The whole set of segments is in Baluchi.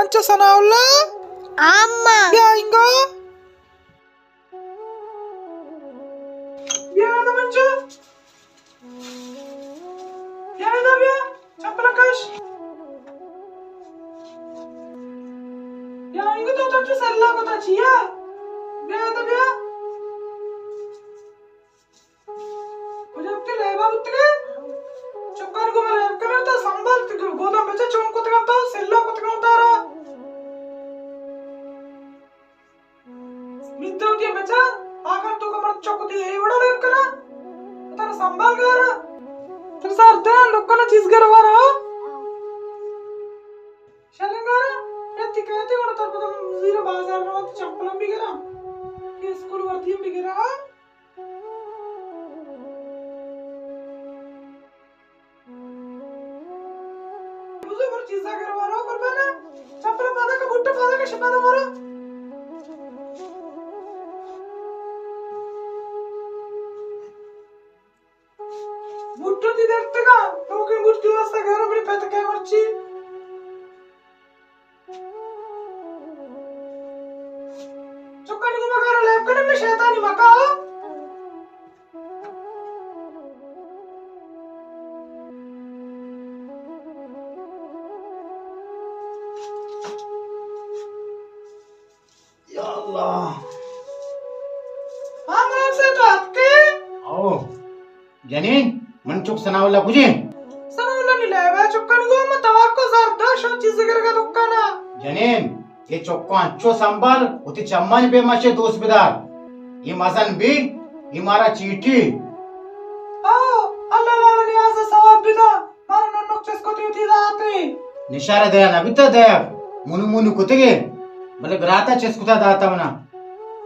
انچو ثناء اللہ۔ آما۔ بیا انگو۔ بیا ادا منچو۔ بیا ادا بیا۔ چپل کش۔ بیا انگو تو تو چو سلا کتا چیا؟ بیا ادا بیا۔ کجا تے لیبا بوتگے؟ چکان کو میں کرتا سنبھال تے گودام بچے چون کتگا تو سلا کتگا تارا۔ مدو کے بچا، آخر تو کمر چوک دی اے وڑا لگ کنا۔ تر سنبھال گارا۔ تر سر دے لوکنا چیز گروا رہا۔ شرنگارا، یتی کہتے وڑا تر پتہ زیرا بازار نہ چپلم بگرا۔ کہ اسکول وردیم بگرا۔ بزو بر چیزا گروا رو قربانا۔ چپل پادا کا بوٹ پادا کا شپا دا مارا۔ بوٹ دی درتگا، تو کے بوٹ دی واسطہ گھر میں پت کے مرچی۔ چکانی کو مگارا لیب کنے میں شیطانی مکا۔ یا اللہ۔ ہاں، ملام سے تو اتکے؟ او۔ جنین، من چک ثناء اللہ کجے؟ ثناء اللہ نی لیبا چکانی گو من توار کو زر دہ شو چیز گرگا دکانا۔ جنین، اے چکاں انچو سنبھال، وتی چمانی پہ مشے دوست بدار۔ اے مزن بی، اے مارا چیٹی۔ او، اللہ لالا نیاز ثواب بدا، مارا ننک چس کو تیوتی داتے۔ نشارہ دیا نہ بیتا دیا، منو منو کتگے، بلے براتا چس کتا داتا منا۔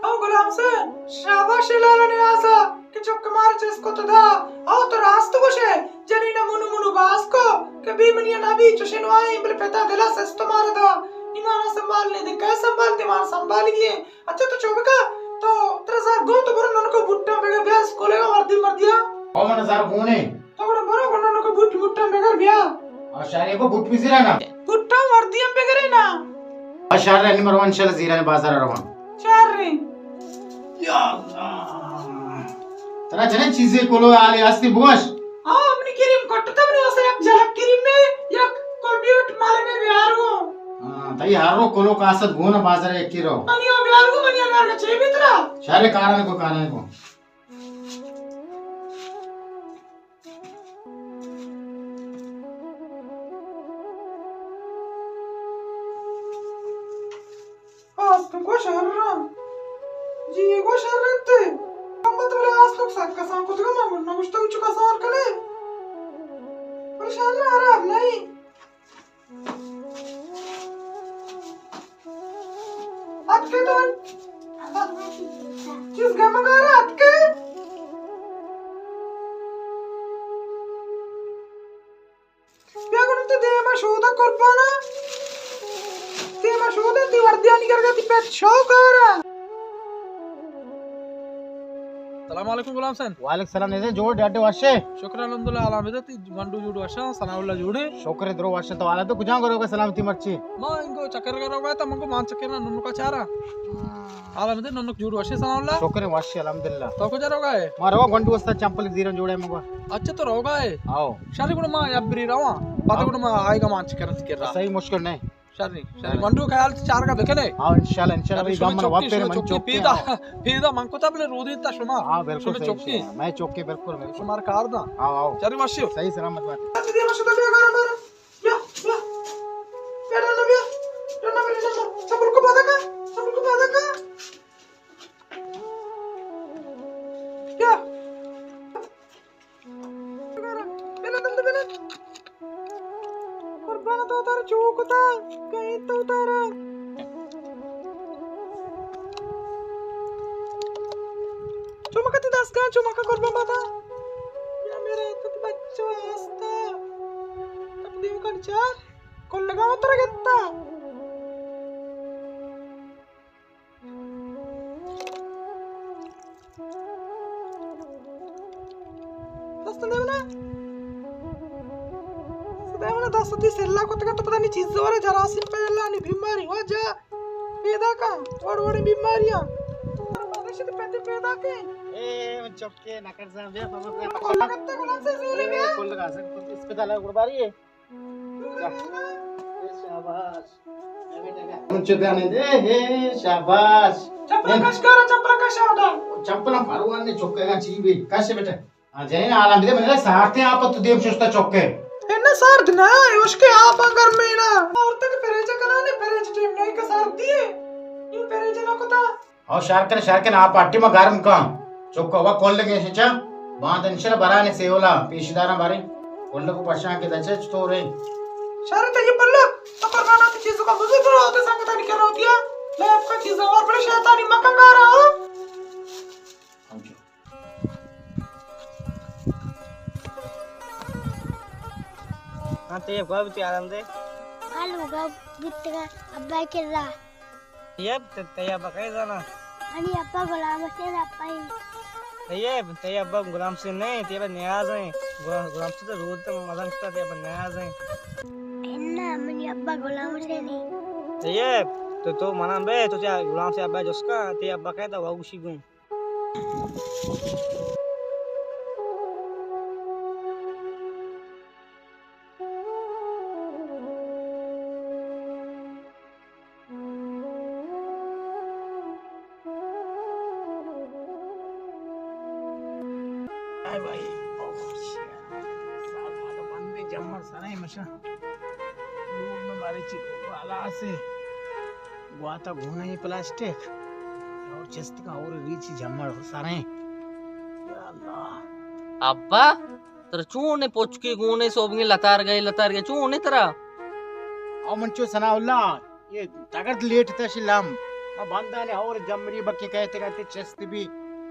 او غلام حسین، شاباش لالا نیازا کہ چک مار چس کت دا۔ او تو راست گوشے، جنین منو منو باز کو کہ بی منی نبی چشن وائی بلے پتا دلا سست مار دا۔ ایمانا سنبھال نے دکھے سنبھال تے مان سنبھال گئے۔ اچھا تو چو بکا، تو ترا زر گون تو برو ننکو بوٹاں بگر بیا اسکولے گا وردی مردیا۔ او من زر گونے۔ تو گڑا برو گڑا ننکو بوٹ بوٹاں بگر بیا۔ آ شارے کو بوٹ بزیرا نا۔ بوٹاں وردی ہم بگرے نا۔ آ شار رہنی مروان انشاءاللہ زیران بازار روان۔ شار رہی۔ یا اللہ۔ ترا جنین چیزے کلو آلے ہستی بگوش۔ آ، منی کریم کٹتا منی واسطہ یک جلک کریم میں، یک کولگیٹ مالے میں بیار گو۔ ہاں، تئی ہر رو کلو کاسد گونا بازار یکی رو۔ منی او بیار گو، منی انار کا چے بیترا۔ شارے کاران کو، کاران کو۔ آستونک ءَ شر اَنت، جیگ ءَ شر اِنت۔ کمبت بلے آستونک سک کسان کتگ، من گوشت نہ گوشتگ چو کسان کنے، بلے شر ہراب نہ اِنت۔ اتکے تو چیز گمگار اتکے۔ بیا گڑا تو دیما شودا قربانا۔ دیما شودا تی وردیانی گرگا تی پت شوق آرا۔ السلام علیکم غلام حسین۔ وعلیکم السلام، نیزے جوڑ ڈاڈے وشے؟ شکر الحمدللہ، الحمدللہ، تی گنڈو جوڑ وشا، ثناء اللہ جوڑے؟ شکر درو وشے، تو حالت کجا گروگا سلامتی مرچی؟ ما انگو چکر گروگا تا منگو مان چکر نہ ننکا چارا۔ ہاں۔ حالا مدے ننک جوڑ وشے ثناء اللہ؟ شکر وشے الحمدللہ۔ تو کجا روگا ئے؟ ما روگا گونڈو استا چمپل زیرن جوڑے مگو۔ اچھا تو روگا ئے؟ آؤ۔ شری گڑا ما یبری رواں۔ پدا آؤ۔ گڑا ما آئیگا مان چکر کرا۔ صحیح مشکل نہیں۔ شری، شری ہاں۔ گونڈو خیال چارگا بکنے۔ آؤ انشاءاللہ، انشاءاللہ۔ شری، بھائی شما گم چوکی، بابے شما من چوکی چوکی۔ پیدا، پیدا من کتا بلے رودی تا شما۔ ہاں بالکل شما صحیح، چوکی۔ صحیح۔ میں چوکی بالکل، بالکل۔ شما کار دا۔ آؤ، آؤ۔ شری وشے۔ صحیح سلامت بات۔ بیا، بیا۔ بیا، ڈنڈا بیا۔ ڈنڈا بیا، ڈنڈا۔ چپل کو پادا کا، چپل کو پادا کا۔ بیا۔ بنا، بنا، بنا۔ قربان تو تار چوک تا، کہیں تو تارا۔ چمکتی دستگاں، چمکا قربان باتا۔ یا میرا تو بچو آستا۔ تقدیم کن چار۔ کلگا ترا گتا۔ دست دیونا۔ دست دیونا، تا ستی سیلا کتگا تو پتہ نی چیز زورے جراثیم پیلانی بیماری واجہ پیدا کن، وڑ وڑیں بیماریاں۔ مدرسے تے پیدا پیدا کن۔ اے من چکے نکر زان بیا بابا۔ کل کتے غلام سے زوری بیا۔ کل کا اسپتال ہے گڑباری ہے۔ جا۔ اے شاباش۔ اے بیٹا کا۔ من چکا نہیں دے، اے شاباش۔ چپل کش کر، چپل کش آ۔ چپل پروان نے چکے کا چی بھی۔ کش بیٹا۔ آ جنین حالاں بدے، من سارتیں آپ تو دیم ششتا چکے۔ انا سارد نہ، اوشکے آپ گرمینا۔ اور تک پریج کنانے، پریج ٹیم نہیں کہ سارد دیے۔ یوں پریج نہ کتا۔ او شارکن، شارکن آپ اٹی ما گرم کن۔ چکو وا کل گے شچا۔ باند انشاءاللہ برانے سیولا، پیش داراں بارے۔ کل کو پشان کے دچے چطور ہے؟ شارے تے یہ پلک، تو قربانات چیزوں کا بزرگ رہا ہوتے سنگتانی کر رہا ہوتی ہے۔ میں آپ کا چیزوں اور بڑے شیطانی مکن گا رہا ہوں۔ ہاں، تئی ابا بوتی آرام دے۔ ہلو، گا بوتگا ابا کرا۔ طیب، تے، تئی ابا کئے زانا؟ منی ابا غلام حسین ابا ہی۔ طیب، تئی ابا غلام حسین نہیں، تئی ابا نیاز ہیں۔ غلام، غلام حسین تو روز تو مزن کتا، تئی ابا نیاز ہیں۔ انا، منی ابا غلام حسین ہی۔ طیب، تو، تو منا بے، تو تئی غلام حسین ابا جس کا، تئی ابا کئے تا واگوشی گوں۔ اے بھائی، بہت شیران۔ سال مالا بندے جمر سرائیں مشا۔ لوگ میں مارے چی کو حالات سے۔ گواتا گھونا یہ پلاسٹک۔ اور چست کا اور ریچی جمر سرائیں۔ یا اللہ۔ ابا، ترا چون پچکے گونے سوبگیں لتارگئے، لتارگئے چون ترا؟ او من چو ثناء اللہ، یہ تگرد لیٹ تش لم۔ ما بندانے اور جمری بکی کہتے کہتے چست بھی،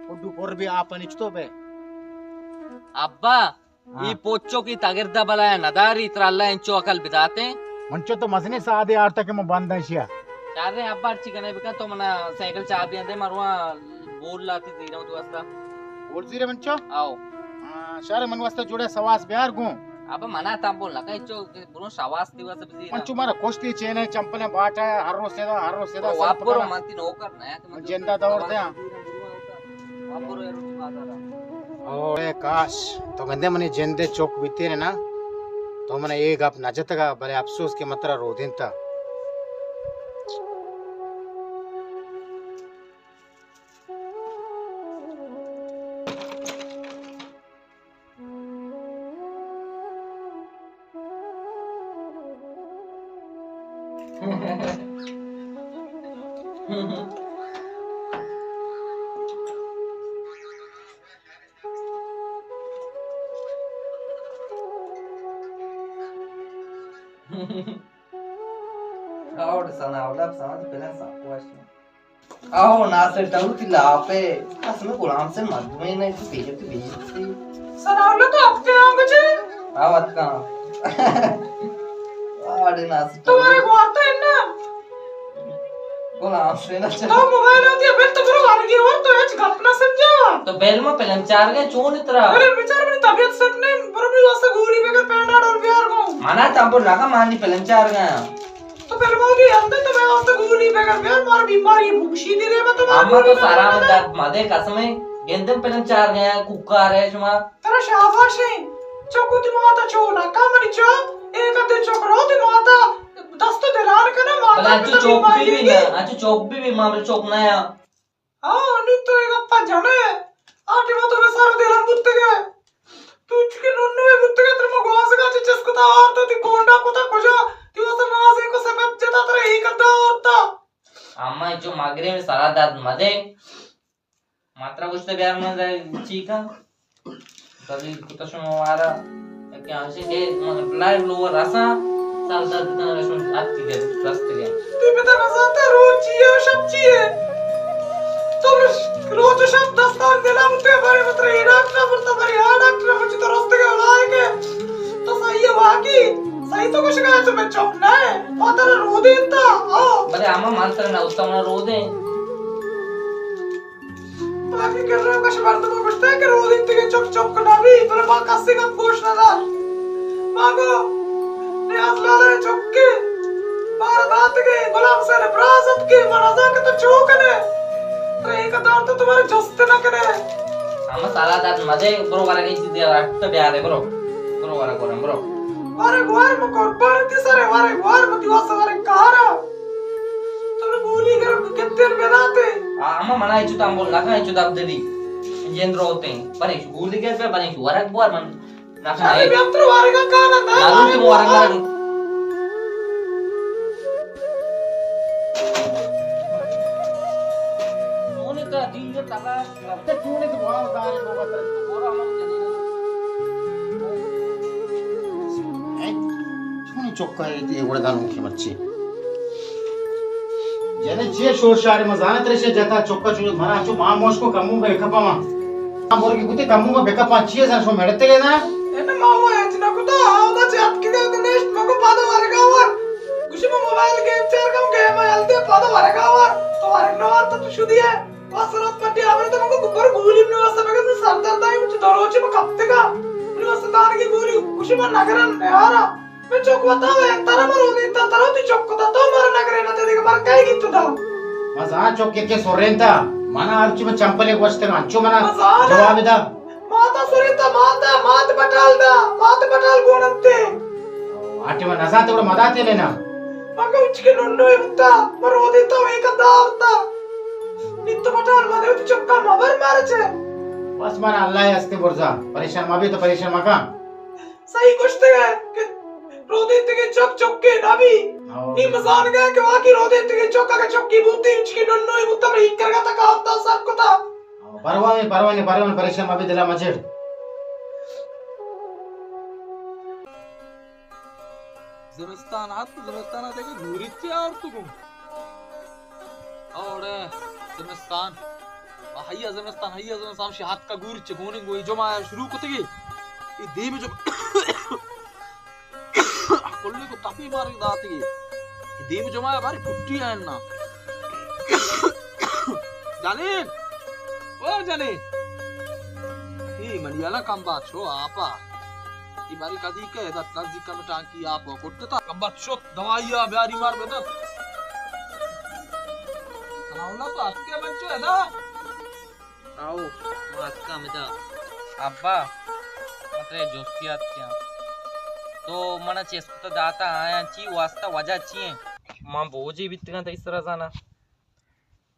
اڈو پر بھی آپنی چتو بے۔ ابا، ہاں۔ ای پوچو کی تگردا بلایا نداری، ترا اللہ انچو عقل بداتے۔ منچو تو مزنی سادے آرتا کہ من بندن شیا۔ چارے ابا ہرچی کنے بکن، تو منا سائیکل چابیاں دے، مرواں بول لاتی زیرا تو واسطہ۔ بول زیرے منچو؟ آؤ۔ ہاں، شارے من واسطہ جوڑے سواس بیار گوں۔ ابا منا تام بول لگا، انچو برو شواس دی واسطہ بزیرا۔ منچو مارا کشتی چینے، چمپلیں باٹا، ہر روز سیدا، ہر روز سیدا، او سر آپ برو پکڑا۔ من تی نوکر نہ۔ جندا دور دے ہاں۔ اوئے کاش، تو گندے منی جندے چک بیتین نا، تو من اے گپ نہ جتگا، بلے افسوس کہ من ترا رودینتا۔ اور ثناء اللہ پسند پہلے سب کو۔ آہو، ناصر ٹہو تی لاپے۔ قسم غلام سے مردمے نے تو بیجتی بیجتی۔ ثناء اللہ تو اب کیا ہو گچے؟ آو اتکا۔ آڑے ناصر تو ٹہو۔ مارے گوارتا ہے نا۔ غلام سے نہ چل۔ تو موبائل ہوتی ہے، پھر تو برو آرگی اور تو ہچ گپ نہ سمجھا۔ تو بیل ما پلم چار گئے چون اترا؟ ارے بیچار، منی طبیعت سیٹ نہیں، برو منی واسطہ گولی بگر پیناڈول بیار گو۔ منا تمبو لگا مانی پلم چار گئے۔ تو پھر وہ بھی ہم تو میں واسطے گولی بگر بیار، مار بیماری بکشی دی دے، میں تو اما تو سارا میں درد مدے قسم ہے، گندم پلم چار گیا، کوکار ہے شما۔ ترا شاباش ہے، چکو تی ماتا چو نہ کا منی چو، ایک ادے چک رو تی ماتا، دست دلان کنا ماتا بلا۔ انچو چوک بھی بھی نا، انچو چوک بھی بھی معاملہ چوک نہ یا۔ ہاں، نی تو اے گپا جنے۔ آ ٹیما تو میں سر دلم بوتگے۔ تو چکے ننوے بوتگے، تر ما گوازگا چہ چست کتا آورتا، تی کونڈا کتا کجا، تی واسطہ نازے کو سپت جتا، ترا اے کدا آورتا۔ اما جو مگرے میں سرا درد مدے۔ ماترا گوشتے بیار من چی کن؟ تبھی کتا شما وارا۔ کہ آنچه که من لایو لو رسا، سر درد کنا رشون ات کی دے، رست گئے۔ تی پتا نزانتا روز چیئے و شب چیئے۔ تو روز و شب دستان دلا بوتے، بارے متر اے ڈاکٹر برتا، بارے آ ڈاکٹر، مجھے تو رست گئے، لائے گئے۔ تو صحیح ہے واقعی، صحیح تو کچھ کہا، تو میں چپ نہ ہے۔ پتر رو دیتا، آؤ۔ بلے اما من تر نہ اتم نہ رو دیں۔ باقی کرا کش مردم گوشتا کہ رودینتگیں چک چک نہ بی، بلے ما کسی گپ گوش نہ دار۔ ما گو، نیاز لالا چکے، بار داتگے، غلام حسین براز اتکے، من ازاں کہ تو چو کنے۔ ترے ایک دار تو تمہارے چست نہ کنے۔ ہم سالا دات مدے، برو ورگے چیزے اٹ بیارے، برو۔ برو ورگ ورم، برو۔ ورگ ورم قربان تی سرے، ورگ ورم تی واسطہ ورگ کارا۔ تو گولی گرم کتن بداتے۔ آ، ہم منا چو تام بول نہ کھائے چو دب دلی۔ جند روتے ہیں۔ بنے گولی گر پہ، بنے ورگ بور من۔ نہ، نہ، اے۔ بہتر وارگا کانا نہ، نہ، نہ، تو وارگ مارے۔ تو نے کا دین جو تلا، تے تو نے تو وار دارے کو بتا، تو پورا من چلے۔ اے، تو نے چکا ہے، یہ وڑا گانو کی مرچی۔ جنے چیے شور شار مزانا ترشے جتا چکا چو منا چو ما موش کو کمو بے کپا ما۔ مرگی کتے کمو بے کپا چیے سر شو میڑتے گے نا۔ اے نا ما وہ ہچ نہ کتا، آو دا چات کے گئے نیشت مگو پادا ورگا ور۔ گوشی ما موبائل گیم چار گم گیم ہلتے پادا ورگا ور۔ تو ورگ نہ ورتا تو شدی ہے۔ واسرات پٹی آورے تو مگو گبر گولی نے واسطہ مگو سر درد آئی مجھے دروچے میں کپتے گا۔ نے واسطہ دار کی گولی گوشی ما نگرن نیارا۔ من چک وتا و ترا مرو دیتا، ترا تی چک کتا، تو مر نگرے نہ تے دیگه مر کئی گیت دا۔ مزا چک کے کے سورینتا، منا ہرچی من چمپلے گوشتگا، انچو منا مزا نا۔ جواب دا۔ ماتا سورینتا، ماتا، مات بٹال دا، مات بٹال گوننتے۔ آٹی من نزانتے گڑا مداتے لینا۔ مگا اچ کے ننو بوتا، مرو دیتا و ایک دا ہوتا۔ نیت بٹال مدے تی چکا مبر مارچے۔ بس منا اللہ ہستے برزا، پریشان مبی تو پریشان مکن۔ صحیح گوشتگ ئے کہ رودینتگیں چک چکے نہ بی۔ ہو۔ نی مزانگ ئے کہ واقعی رودینتگیں چک اگہ چکی بوتی، انچکی ننوئی بوتا، من ہیکرگا تکا ہوتا سر کتا۔ ہو، پرواہ نہیں، پرواہ نہیں، پرواہ نہیں، پریشان مبی، دلا مجڑ۔ زمستان آت، زمستان آ دگہ گوریچے آورتگوں۔ اوڑے زمستان، آ، ہیا زمستان، ہیا زمستان، شہ ہتکا گوریچے گونیں گوئی جمعہ شروع کتگی۔ اے دیم جمعہ، کلے کو تپی مارگ داتگی۔ اے دیم جمعہ باری پٹی آئین نا۔ جنین، او جنین۔ اے منی الا کم بات شو آپا۔ اے باری کدی کہ ادا نزدیک کم ٹانکی آپ و کٹتا۔ کم بات شو دوائی آ بیاری مار بدن۔ سلام اللہ تو اتکے بچو ادا۔ آؤ، ما اتکاں ادا۔ ابا، من ترا جستی اتکاں۔ تو منا چست کتا داتا آیاں چی واسطہ وجہ چی ہیں؟ ما بوجے بیتگاں تئی سرا زانا۔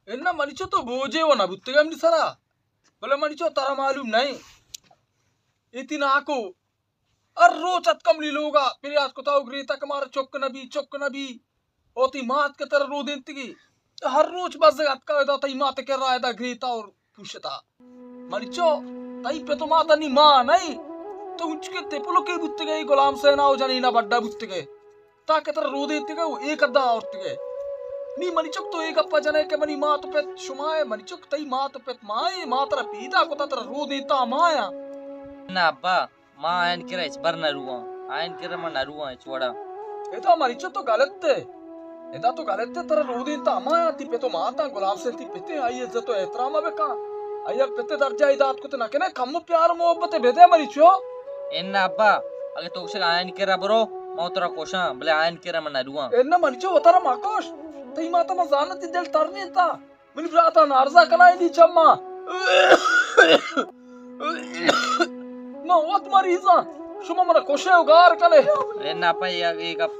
اناں منی چو تو بوجے و نہ بوتگے منی سرا۔ بلے منی چو ترا معلوم نہ ایں۔ اے تی ناکو ہر روچ اتکا منی لوگا پریات کتا و گریتا کہ مارا چک نہ بی، چک نہ بی۔ او تی مات کہ ترا رودینتگی۔ ہر روچ بزگ اتکا ادا تئی مات کرا ادا گریتا اور پوشتا۔ منی چو، تئی پت و مات نی ماں نہ ایں۔ تو انچکے تپلکے بوتگے، غلام حسین و جنینا بڈا بوتگے۔ تاکہ ترا رودینتگے و اے کدا آورتگے۔ نی منی چک تو اے گپا جنے کہ منی مات و پت شما اے، منی چک تئی مات و پت ما ایں، ما ترا پیدا کتا ترا رودینتا ما آیاں۔ نہ ابا، ما آیان کرا ہچبر نہ رواں، آیان کرا ما نہ رواں ہچ وڑا۔ ادا منی چو تو غلط ئے، ادا تو غلط ئے، ترا رودینتا ما آیاں، تی پت و ماتاں، غلام حسین تی پتے، آئی عزت و احترام بکن، آئی پت درجہ ای دات کت نہ کنے، کم پیار و محبت بدے منی چو۔ اناں ابا، اگہ تو گوشگ آیانی کرا برو، من ترا کشاں، بلے آیانی کرا من نہ رواں۔ اناں منی چو وتارا مکش، تئی ماتا من زاناں تئی دل ترینتا۔ منی براتا نارزا کنائینی چما۔ من وت مریضاں، شما منا کشے و گار کنے۔ اناں ابا، اے، اے گپ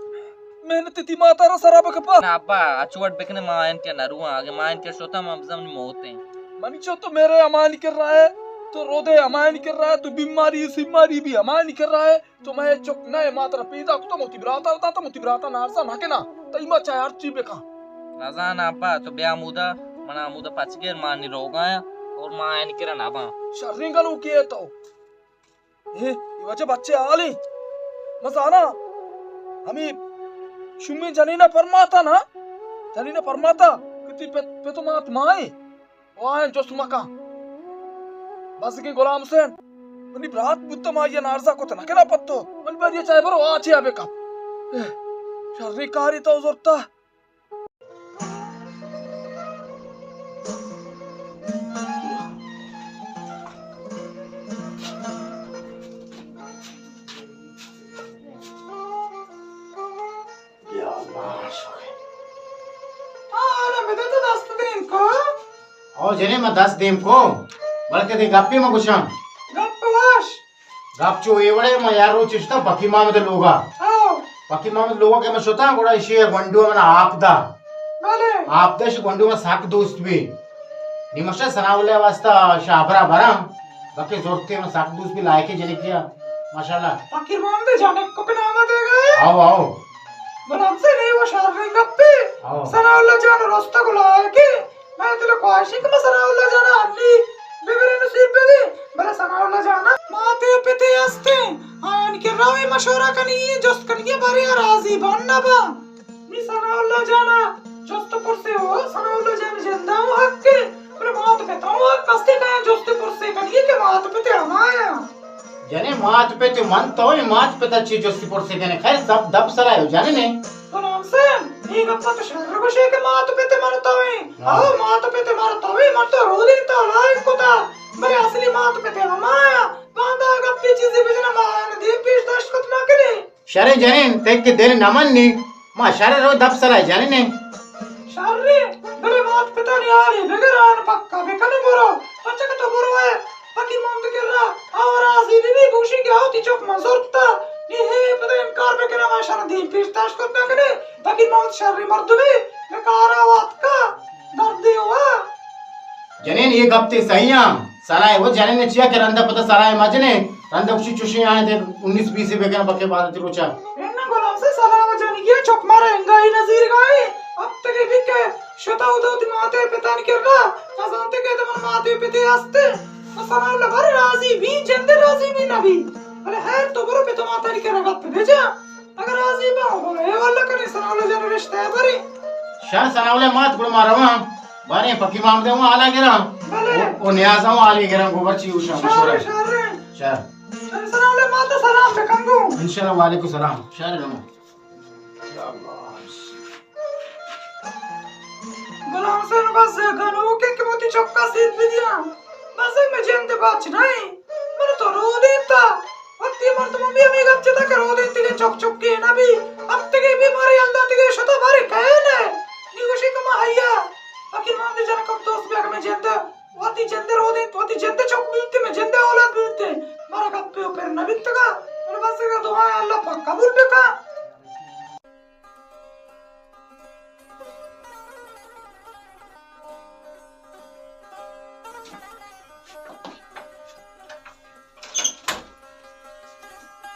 محنت تی ماتا را سرا بکپا۔ نہ ابا، اچ وڑ بکنے، ما آیان کہ نہ رواں، اگہ ما آیان کہ شتاں، ما بزاں منی موت ایں۔ منی چو تو میرے امانی کر رہا ہے، تو رودے امانی کر رہا ہے، تو بیماری سیماری بھی امانی کر رہا ہے، تو میں چک نہ ما ترا پیدا کتا، موتی براتا ہوتا تو موتی براتا نارزا نہ کنا، تئی ما چاہے ہر چی بکا۔ نزان ابا، تو بیا مودا، من آمودا پچ گیر مانی روگایا اور ما آیان کرا نہ باں۔ شرین گلو کیے تو۔ اے، اے واجہ بچے حالیں۔ من زاناں، ہمے شومیں جنینا پرماتا نا، جنینا پرماتا کہ تئی پت، پت و مات مائیں، و آیاں جست مکن۔ بزگیں غلام حسین، منی برات بوت، ما آئی نارزا کت نہ کنا پتو، من بری چاہے برو آ چیا بکن۔ اے، شریں کاری تو زرتا۔ آ، حالا بدے تو دست دیم کو۔ او جنین، من دست دیم کو، بلکہ دے گپی من گوشاں۔ گپ واش۔ گپ چو اے وڑے، من یار روچ شتاں پکی محمد لوگا۔ او۔ پکی محمد لوگا کہ من شتاں، گڑا ایشی گونڈو من آپ دا۔ بلے۔ آپ دا، ایشی گونڈو من سک دوست بی۔ نی مشا ثناء اللہ واسطہ شابرا براں۔ بلکہ زورتے من سک دوست بی، لائقے جنکیا۔ ماشاءاللہ۔ فقیر محمد جنک کو نام دے گئے۔ آؤ، آؤ۔ بلام سے نہیں وہ شر رنگ پہ۔ آؤ۔ ثناء اللہ جان رستہ کو لائقے۔ من دل خواہش کہ من ثناء اللہ جان انی ببرے نصیب بدے۔ بلے ثناء اللہ جان ماتے پتے ہستے۔ آیان کہ روی مشورہ کنی، جست کنی، بارے راضی بن نہ با۔ نی ثناء اللہ جانا جست پرسے ہو، ثناء اللہ جان جندا ہوں حق کے، پر مات پتا ہوں حق استے کہاں جست پرسے کنی کہ مات پتے ہمایا۔ جنے مات پتے من تو ہی مات پتا چی جست پرسے کنے، خیر سب دب سرائے ہو جنے نے۔ غلام حسین، یہ گپا تو شر گوشے کہ مات پتے من تو ہی۔ ہاں۔ آؤ مات پتے من تو ہی، من تو رودی تو لائق کتا، بلے اصلی مات پتے ہمایا۔ باندا گپی چیزی بجنا ما آیان دیم پیش داشت کت نہ کنے۔ شریں جنین، تئی کہ دل نہ منی، ما شر رو دپ سرا جنین۔ شریں، بلے مات پتانی حالی بگر آن پکا بکن برو۔ پچک تو برو ہے، پکی مند کرا، او راضی بی بی گوشی کہ او تی چک من زرتا۔ نی ہے پدا انکار بکنا ما شر دیم پیش داشت کت نہ کنے۔ پکی مند شر مردمی، بکارا واتکا، دردی ہوا۔ جنین، یہ گپ تے صحیح ہاں۔ سرائے وہ جنین چیا کہ رندا پتا سرائے مجنے، رندا کچھ چوشیں آئیں دے انیس بیس بکن بکے بارتی روچا۔ اناں غلام سے سلام جنگی چک مارا انگائی نظیر گائے۔ اب تک بھی کہ شتا ادو تی ماتے پتانی کرنا، نزانتے کہ دمن ماتے پتے ہستے۔ تو سلام لبر راضی بھی، جند راضی بھی نبی۔ بلے خیر تو برو پتا ماتانی کرنا گپ بجا۔ اگر راضی با، اے واللہ کنے ثناء اللہ جان رشتہ برے۔ شر ثناء اللہ مات گڑ ما رواں۔ باریں پکی محمد ہوں حالا گراں۔ بلے۔ او، او نیاز ہوں حالی گراں، گو برچی اوشاں شر، مشورہ۔ شر۔ شر۔ شر ثناء اللہ مات سلام بکن گو۔ انشاءاللہ وعلیکم السلام۔ شر رواں۔ غلام حسین بس گنوکے کہ وتی چکا سیر بدیاں۔ بس میں جند بچ نہیں۔ من تو رو دیتا۔ وقتی مردم بھی ہمیں گپ چتا کہ رو دیتی کہ چک چک کے نہ بھی۔ اب تگے بھی مارے اللہ تگے شتا بارے کہے نہ۔ نی گوشی کہ ما حیا۔ فقیر محمد جان کم دوست بیا کہ میں جند۔ وتی جند رو دیت، وتی جند چک بیتے، میں جند اولاد بیتے۔ مارا گپ پہ پر نہ بیتگا۔ من بس کا دعا اللہ پاک قبول بکا۔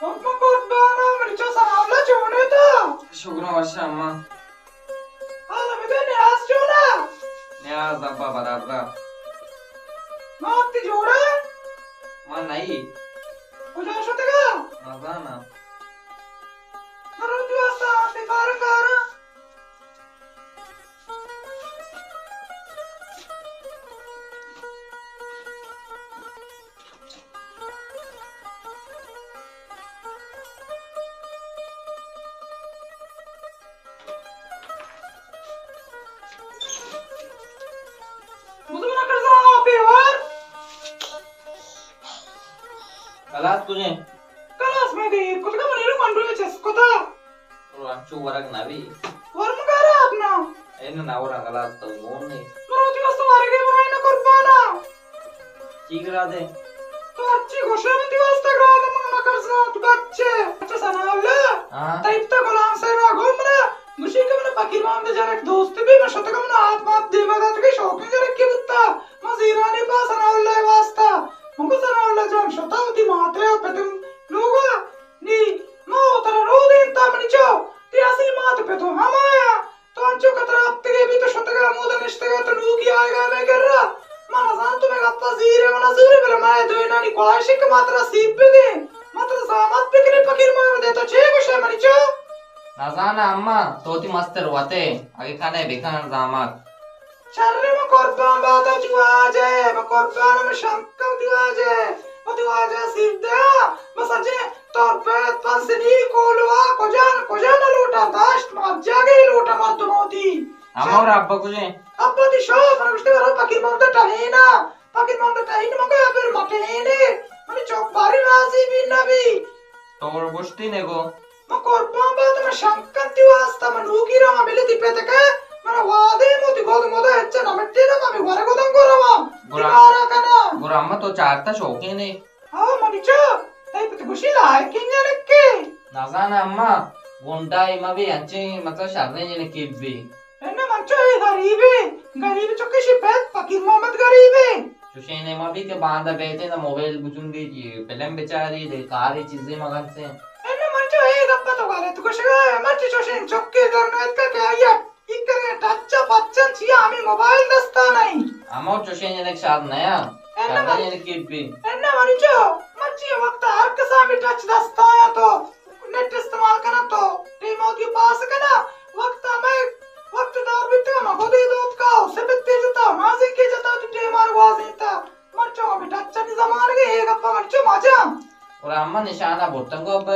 حکم قربانا، مرچا سلام لا چونے تا؟ شکر وش اما۔ حالا بدے نیاز چونا؟ نیاز ابا برابر۔ ما تی جوڑا؟ ما نہیں۔ کجا شتگا؟ نزانا۔ من روچ واسطہ آتے کار کارا۔ بزرگ کرزا پیوار۔ کلاس کجے؟ کلاس میں دیر کتگا، من ایرو منڈو چس کتا۔ تو انچو ورگ نہ بی۔ ورم کارا اپنا۔ این نہ ورا کلاس تو گون نے۔ مروتی واسطہ ورگے بنائے نہ قربانا۔ چی گرا دے؟ تو اچھی گوشے من تی واسطہ گرا دے، من مکر زانت بچے۔ اچھا ثناء اللہ۔ ہاں۔ تیب تا غلام صاحب آ گو منا۔ گوشی کہ من فقیر محمد جان ایک دوست بھی، من شتگا من آپ مات دیما دات کے شوقیں جرک کے بتا۔ من زیرانی پا ثناء اللہ واسطہ۔ من کو ثناء اللہ جان شتا وتی ماتے و پتن لوگا۔ نی، ما ترا رو دینتا منی چو، تی اصلی مات پہ تو ہمایا۔ تو انچو کہ ترا ہفتگے بی تو شتگا ہمودا نشتگا تو لوگی آئیگا ہمے کرا۔ ما نزان تو مے گپا زیرے و نہ زیرے، بلے ما اے دوئینانی خواہش ہے کہ ما ترا سیب بدیں۔ ما ترا زامات بکنیں فقیر محمد، تو چے گوشے منی چو؟ نزاناں اما، تو وتی مستر وتے، اگہ کنے بکن زامات۔ شریں، من قربان باتا چو واجہ، من قربان، من شنکا وتی واجہ، وتی واجہ سیب دیا، من سجیں تربت پنسنی کولوا کجا نہ کجا نہ لوٹا، داشت مار جاگے لوٹا مردم وتی۔ ہمو را ابا کجے؟ ابا تی شو، من گوشتے ورا فقیر محمد ٹہینا، فقیر محمد ٹہین مگو یا پھر مٹہینے، منی چوک باری راضی بی نہ بی۔ تو گوشتی نگو۔ من قربان باتا شنکن تی واسطہ من نوکی رواں، بلے تی پتکے من وادے مو تی گود مودا ہچ نہ مٹے نہ، من بی ورگ دنگو رواں۔ گڑا، کارا کنا۔ گڑا اما تو چارتا شوقین ئے۔ ہاں منی چو، تئی پت گوشی لائقین جنکے۔ نزاناں اما، گونڈا اے مہ بی، انچیں مطلب شریں جنکے بی۔ انا من چو اے غریبے، غریب چکے شی پت فقیر محمد غریبے۔ چوشیں نہ مہ بی کہ باندا بیتیں داں موبائل بچندی جی، فلم بچاری دے، کارے چیزے مہ کنتیں۔ انا من چو اے گپا تو غلط گوشگا، مرچی چوشیں چکے در نہ اتکا کہ آیا ای کرے ٹچا پچن چیا ہمیں موبائل دستا نہیں۔ ہمو چوشیں جنک شاد نیا، انا شاد من، جنک کی بی۔ انا منی چو، مرچی وقت ہر کسا ہمیں ٹچ دستا یا تو۔ نیٹ استعمال کناں تو ٹیم وتی پاس کناں۔ وقت ہمے وقت دور بیتگ، ما گدے دوتکا و سپتے جتا، مازی کے جتا، تو ٹیم آر گوازینتا۔ مرچو ہمے ٹچنی زمانگے، اے گپا مرچو مجا۔ اور اما نشانہ برتن کو ابا۔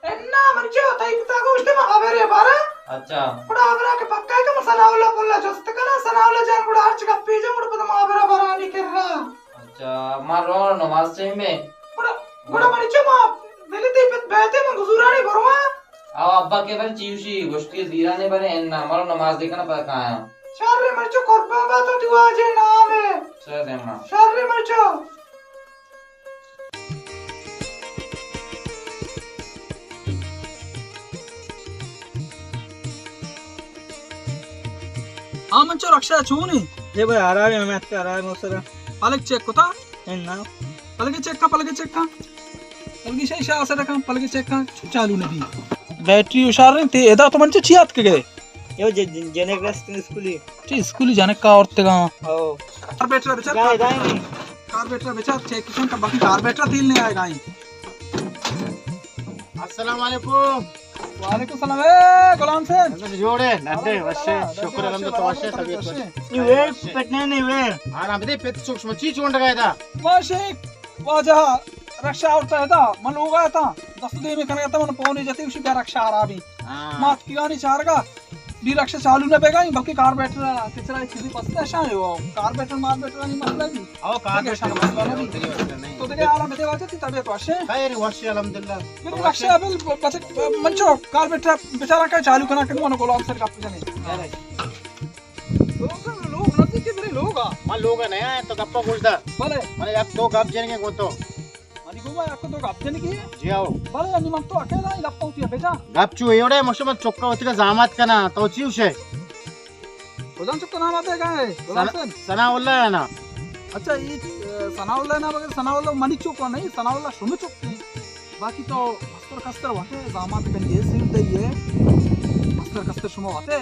انا مرچو تئی پتا گوشتے ما خبرے بارا۔ اچھا۔ گڑا خبرا کہ پکا ہے کہ من ثناء اللہ پلا جست کناں، ثناء اللہ جان گڑا ہرچ گپے جا گڑا پدا ما خبرا بارانی کرا۔ اچھا، ما رو نماز ٹائم میں۔ گڑا، گڑا منی چو ما دلی تی پت بیتے من بزورانی برواں۔ او ابا کے بر چیوشی گوشتی زیرانے برے انا، مرو نماز دیکھنا پدا کایا۔ شر مرچو قربان باتو تی واجہ نام ہے۔ شر اما۔ شر مرچو۔ آ من چو رکشہ چونی؟ اے بھائی آرام ہے، میں آرام ہے سر۔ پلک چیک کتا؟ اے نا۔ پلگے چیک کن، پلگے چیک کن۔ پلگے شاہ، شاہ سر کن، پلگے چیک کن، چو چالو نبی۔ بیٹری ہوشار نہیں تے، ادا تو من چو چی آتک گئے؟ یو ج-، ج-، جنک رست اسکولی۔ چی اسکولی جنک کا اورتگا؟ او۔ کاربیٹر بچار، گائے، گائے نہیں۔ کاربیٹر بچار، چیک کن، باقی کاربیٹر تیل نہیں آئے گا۔ السلام علیکم۔ وعلیکم السلام۔ اے غلام حسین۔ جوڑ ئے؟ ڈڈ ئے، وش ئے؟ شکر الحمدللہ، تو وش ئے؟ طبیعت وش ئے؟ نی وے پٹنے نی وے۔ آرام دے، پت چوک شما چی چونڈ گئے دا؟ وش ئے واجہ، رکشہ آورتا ہے دا، من لوگ آیا تھا، دست دے میں کنے تا، من پونے جتی، اسی بیا رکشہ آرا بھی۔ ہاں۔ مات کی گانی چارگا، دی رکشہ چالو نہ بیگا، بلکہ کاربیٹر کچرا چیزی پستا شاہ، کاربیٹر ماربیٹر نہیں مسئلہ بھی۔ او، کاربیٹر مسئلہ نہیں، تیری مسئلہ نہیں۔ تو دیکھے، آرام دے واجہ تی طبیعت وش ئے؟ خیر، وش ئے، الحمدللہ۔ میرے رکشے ابل بچک منچو کاربیٹر بیچارہ کا چالو کنا کہ من غلام سر گپ جنے۔ لوگ، لوگ نزدیک میرے لوگ آ۔ من لوگ آ نیا ہے تو گپا گوش دار۔ بلے۔ من یک دو گپ جنگے گو تو۔ منی گو یک دو گپ جنگے؟ جی آؤ۔ بلے، انی من تو اکیلا ہی گپا ہوتی ہے بیٹا۔ گپ چو ایوڑے مشو من چکا ہوتی کا زامات کنا تو چی ہوشے؟ کجام چکا نام آتے گا ہے؟ غلام ثنا-، حسین؟ ثناء اللہ ہے نا۔ اچھا، یہ، اے، ثناء اللہ ہے نا، مگر ثناء اللہ منی چکا نہیں، ثناء اللہ شمی چکا ہے۔ باقی تو مستر کستر وتے زامات کنی ہے، سیر دئی ہے۔ مستر کستر شما وتے۔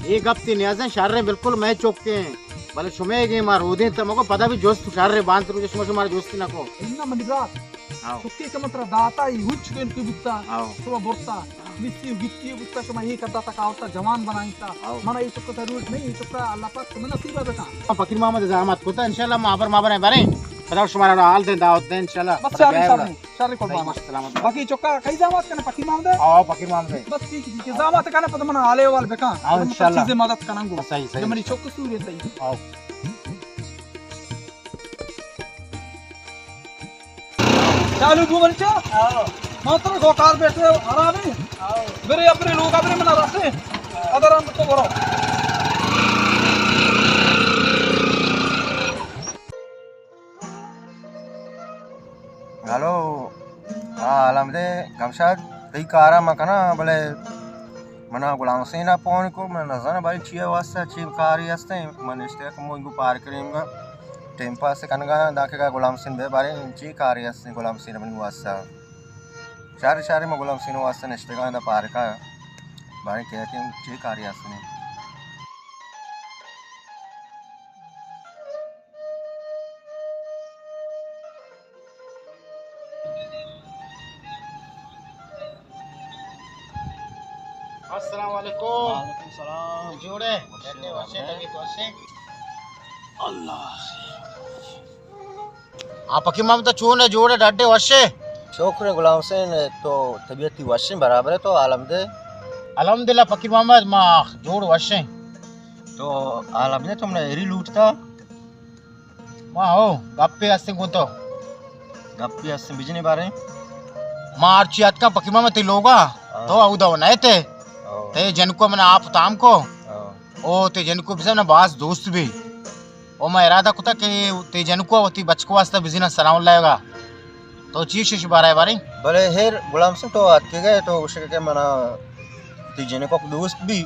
اے گپ تی نیازیں شر ہیں، بالکل میں چکے ہیں۔ بلے شمے گے ما رودیں تا مگو پدا بھی جست شر ہے، بانت روچ شما شما جست نہ کو۔ انہ منی برات۔ ہاں۔ چکے کہ من ترا داتا، ای ہچ کن کی بوتا، ہاں۔ شما برتا۔ مسی و گتی بوتا، شما اے کدا تک آورتا، جوان بنائیتا۔ ہاں۔ منا اے چکا ضرورت نہیں، اے چکا اللہ پاک تمہیں نصیب بکا۔ فقیر محمد زحمت کوتا، انشاءاللہ ما بر ما بریں بریں۔ خدا شما را حال دیں، دعوت دیں انشاءاللہ۔ بس شر، شر، شر قربان۔ سلامت۔ باقی چکا کئی زحمت کنے فقیر محمد؟ آ، فقیر محمد۔ بس ٹھیک، ٹھیک۔ زحمت کنے پتہ منا حال احوال بکا۔ آ، انشاءاللہ۔ چیزیں مدد کنن گو۔ صحیح، صحیح۔ منی چک سورے تئی۔ آ۔ چالو بو منی چا؟ آؤ۔ ما ترا گو کاربیٹر خراب ہے۔ آؤ۔ برے اپنے لوگ اپنے منا رسے۔ ادر ہم تو برو۔ ہلو۔ ہاں، الحمدے، گمشاد، تئی کارا ما کنا، بلے منا غلام حسین ءَ پون کو، من نزاناں باریں چی ءِ واسطہ، چی کارے ہستیں۔ من نشتگ کہ من گوں پارک ءِ نیمگا ٹائم پاس کنگا، دانکہ غلام حسین بہ باریں چی کارے ہستیں غلام حسین منی واسطہ۔ شر شر، من غلام حسین واسطہ نشتگاں دا پارک ءَ، باریں کہتیں چی کارے ہستیں۔ السلام علیکم۔ وعلیکم السلام۔ جوڑ ئے؟ وش ئے، ڈڈ ئے، وش ئے، وش ئے۔ طبیعت وش ئے؟ اللہ۔ ہاں، پکی مام تو چون ئے، جوڑ ئے، ڈڈ ئے، وش ئے؟ شکر ئے غلام حسین، تو طبیعت تئی وش ئے، برابر ئے، تو حال ہم دے۔ الحمدللہ پکی محمد، ما جوڑ وش ئے۔ تو حال ہم دے، تو منا ہیری لوٹتا؟ ما ہو، گپے ہستیں گوں تو۔ گپے ہستیں بجنی بارے؟ ما ہرچی اتکاں پکی مام تئی لوگا، ہاں۔ تو اودا نہ تے۔ تئی جنکو من آپ تام کو۔ ہاں۔ او تئی جنکو بزاں من باز دوست بی۔ او ما ارادہ کتا کہ تئی جنکو وتی بچکو واسطہ بزینا ثناء اللہ ءَ۔ تو چی شش بارہ باریں؟ بلے ہیر غلام سنگھ تو اتکگئے تو گوشگ کہ منا تئی جنکو دوست بی۔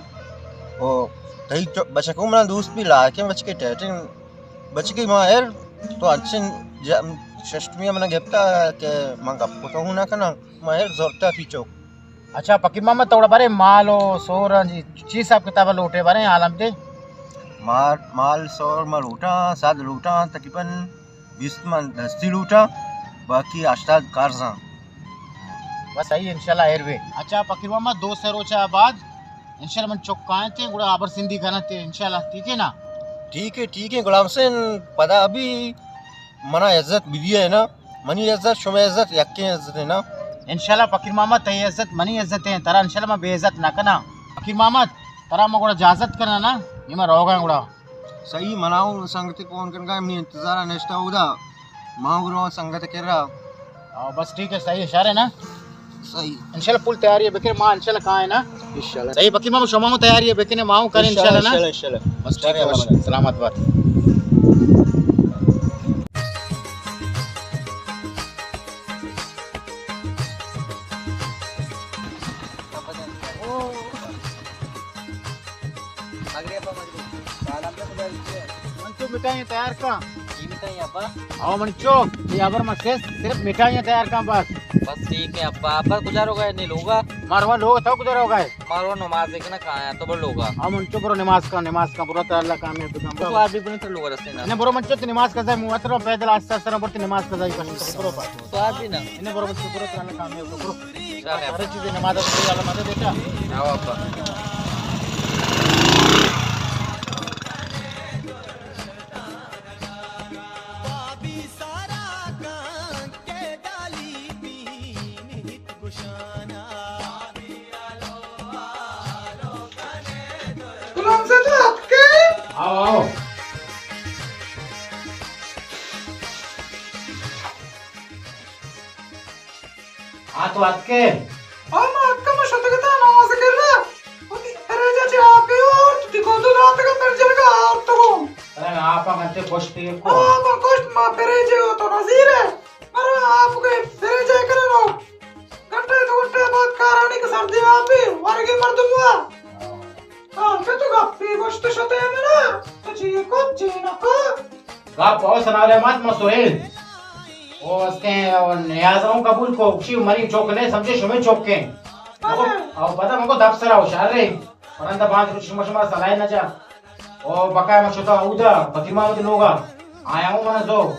او تئی چو-، بچکو منا دوست بی، لائقیں بچکے، ٹیٹیں بچکے۔ ما ہیر تو انچیں ج-، ششتمی منا گپتا کہ من گپ کو تو ہوں نہ کناں۔ ما ہیر زورتا پیچو۔ اچھا، پکیر محمد، تو گڑا بارے مال و سور جی، چی حساب کتاب لوٹے بارے عالم دے؟ مال، مال سور ما لوٹاں، سد لوٹاں، تقریباً بیست من دستی لوٹاں، باقی ہشتاد قرضاں۔ بس صحیح، انشاءاللہ ہیر بے۔ اچھا، پکیر محمد، دو سے روچہ بعد انشاءاللہ من چک کائیں تے، گڑا آبر سندھی کرنا تے، انشاءاللہ، ٹھیک ہے نا؟ ٹھیک ہے، ٹھیک ہے، غلام حسین، پدا ابھی منا عزت بدی ہے نا، منی عزت، شمے عزت، یکیں عزت ہے نا۔ انشاءاللہ پکیر محمد، تئی عزت منی عزت ہے، ترا انشاءاللہ من بے عزت نہ کناں۔ پکیر محمد، ترا من گڑا اجازت کناں نا، نی من روگاں گڑا۔ صحیح، منا ہوں سنگتے فون کنگا، منی انتظار نشتا اودا، ما گڑا سنگت کرا۔ ہاں، بس ٹھیک ہے، صحیح ہے، شر ہے نا؟ صحیح۔ انشاءاللہ پول تیاری ہے بکنے، ما انشاءاللہ کائیں نا؟ انشاءاللہ۔ صحیح، پکیر محمد، شما ہوں تیاری ہے بکنے، ما ہوں کریں انشاءاللہ نا؟ انشاءاللہ، انشاءاللہ۔ بس ٹھیک ہے، بس سلامت بات۔ مغرب، مغرب۔ سلام علیکم۔ منچو مٹھائیاں تیار کن۔ جی مٹھائی ابا؟ او منچو، یہ ابر ما صرف، صرف مٹھائیاں تیار کن بس۔ بس ٹھیک ہے ابا، ابا کجا روگا ہے؟ نہیں لوگا؟ ماروا لوگ تھا کجا روگا ہے؟ ماروا نماز دیکھنا کہاں ہے تو بر لوگا۔ او منچو برو نماز کن، نماز کن، برو تو اللہ کامیاب کن۔ تو ابھی بنے تو لوگا رستے نا۔ نہیں برو منچو، تو نماز کن جائے، مو اترو پیدل آستہ آستہ برو تو نماز کن جائے بس، برو بس۔ تو ابھی نا۔ نہیں برو منچو، برو تو اللہ کامیاب کن، برو۔ ہر چیز نماز پڑھی، اللہ مدد دیتا۔ آؤ ابا۔ غلام زادہ اتکے؟ آؤ، آؤ۔ آ تو اتکے؟ آ ما اتکم، ما شتگتاں نماز کرا۔ وتی فریجا چہ آپے آورت، وتی گودو داتگ ء پر جنگا آورتگوں۔ ارے آپ ء گنتے کشت یک کو۔ آ ما کشت، ما فریجے و تو نزیر ہے۔ مرو آپ کے فریجے کرنو۔ گھنٹہ دو گھنٹہ بعد کارانی کہ سردی آپی، ورگی مردم ہوا۔ ہاں، کہ تو گپی گوشت شتے منا، تو چی کت، چی نہ کت؟ گپ او سنارے مات مسورین۔ او استیں او نیاز ہوں قبول کو، کشی منی چوک نے سمجھے شمے چوک کے۔ او، او پتہ مکو دپ سرا ہوشار رہے۔ پرندہ باز روچ شما، شما سلائے نہ جا۔ او بقایا من شتا اودا، پتی محمد لوگا۔ آیا ہوں من زو۔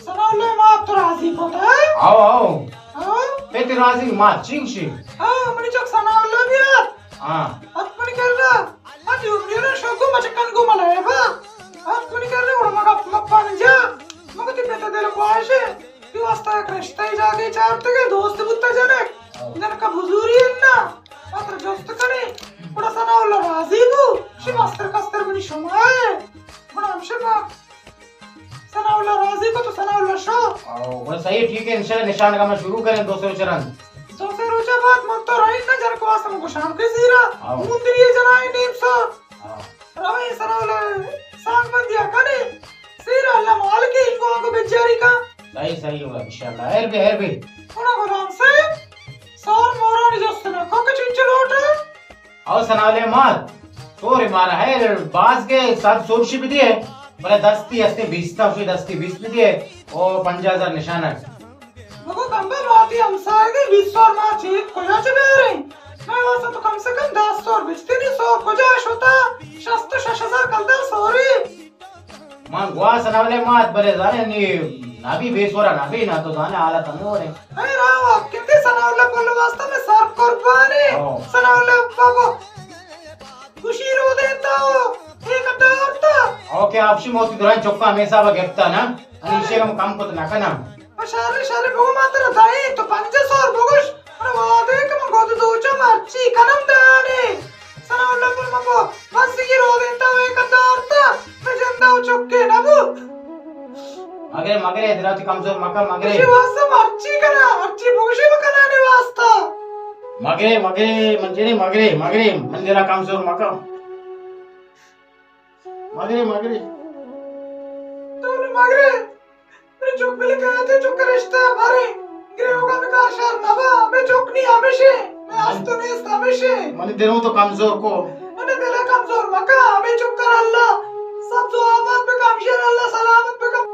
ثناء اللہ مات تو راضی کت، ہاں؟ آؤ، آؤ۔ ہاں؟ پتی راضی مات چینگ شی۔ ہاں، منی چک ثناء اللہ بھی آت۔ ہاں۔ ات منی کرا۔ ات یو میرا شوکو مچکن کو منا ہے با۔ ات منی کرا وڑ مگا مپان جا۔ مگتی پتا دل خواہش ہے۔ تی واسطہ یک رشتہ ای جاگے چارتگے، دوست بوتا جنک۔ جنکا بزوری انا۔ اتر جست کنے۔ گڑا ثناء اللہ راضی بو۔ شی مستر کستر منی شما ہے۔ گڑا ہم شما ثناء اللہ راضی کو تو ثناء اللہ شو۔ او، گڑا صحیح ہے، ٹھیک ہے، انشاءاللہ نشان کا میں شروع کریں دو سو چرن۔ دو سو روچہ بعد من تو رہی نہ جنک واسطہ من کو شام کے زیرا۔ او۔ مندری جنائی نیم سو۔ ہاں۔ رویں ثناء اللہ سانگ بندیا کنے۔ سیر اللہ مالک انگو آنگو بجاری کا۔ صحیح، صحیح ہوگا انشاءاللہ۔ ہیر بے، ہیر بے۔ اونا غلام صاحب، سور مورانی جست نہ کو کہ چنچو لوٹا؟ او ثناء اللہ مات، سور مارا ہے، باز کے سات سور شی بدیے، بلے دستی ہستے بیستا شی دستی بیس بدیے، او پنجاہ ہزار نشانک۔ بگو کمبا ماتی ہمسائگے بیست سور ما چیت کجا چہ بیاریں؟ مئے واسطہ تو کم سے کم دہ سور بچتنی، سور کجا شتا؟ شست و شش ہزار کلدار سوری۔ من گوا ثناء اللہ مات بلے زانے نی نبی بے سورا نبی نا تو زانے حالت ہمے وڑے۔ اے راوا کتے ثناء اللہ پل واسطہ میں سر قربانے۔ ہاں۔ ثناء اللہ بابا خوشی رو دیتا ہو، ایک دورتا۔ اوکے، آپ شی موتی درائیں چکا ہمیں صاحب گپتا نا۔ انیشے ہم کم کت نہ کناں۔ شر شر بگو ما ترا دئیں تو پنجاہ سور بگوش۔ من وعدے کہ من گد دوچا مرچی کنم دانے۔ ثناء اللہ پر مبو بس یہ رو دیتا ہوئے کدارتا۔ میں جندا و چکے نبو۔ مگرے، مگرے، دراتی کمزور مکن، مگرے۔ اسی واسطہ مرچی کنا، مرچی بگوشی بکنانے واسطہ۔ مگرے، مگرے، من جنی مگرے، مگرے، من دلا کمزور مکن۔ مگرے، مگرے۔ تو نہ مگرے۔ منی چک بلے کئیت، چک رشتہ برے۔ گریوگا مئے کار شر نبا، مئے چک نی ہمیشے، مئے است و نیست ہمیشے۔ منی دلوں تو کمزور کو۔ منی دل کمزور مکا، مئے چک کر اللہ سبز و آباد بکا، ہمشیر اللہ سلامت بکا۔